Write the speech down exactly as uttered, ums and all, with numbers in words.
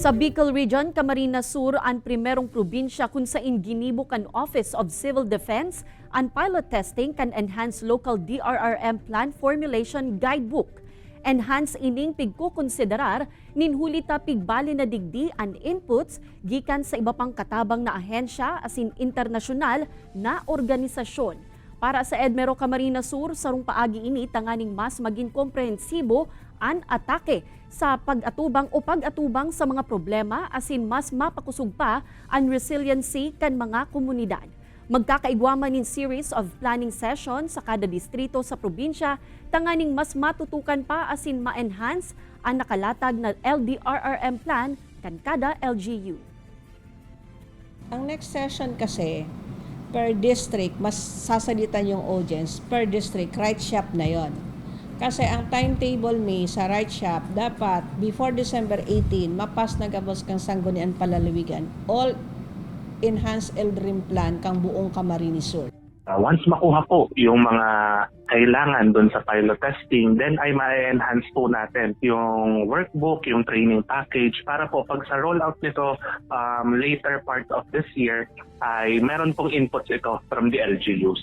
Sa Bicol Region, Camarines Sur an primerong probinsya kun sain ginibo kan Office of Civil Defense an pilot testing kan Enhanced Local D R R M Plan Formulation Guidebook. Enhanced ining pigkokonsiderar nin huli ta pigbali na digdi an inputs gikan sa iba pang katabang na ahensya asin internasyonal na organisasyon. Para sa EDMERO Camarines Sur, sarong paagi ini tanganing mas magin komprehensibo an atake sa pag-atubang o pag-atubang sa mga problema asin mas mapakosog pa an resiliency kan mga komunidad. Magkakaigwa man nin series of planning session sa kada distrito sa probinsya tanganing mas matutukan pa asin ma-enhance an nakalatag na L D R R M plan kan kada L G U. Ang next session kasi, per district, mas sasalitan yung audience, per district, right shop na yon. Kasi ang timetable ni sa right shop, dapat before December eighteen, mapas na gabos kang Sanggunian Palalawigan, all enhanced L D R R M plan kang buong Camarines Sur. Uh, once makuha po yung mga kailangan doon sa pilot testing, then ay ma-enhance po natin yung workbook, yung training package para po pag sa rollout nito um, later part of this year ay meron pong inputs ito from the L G Us.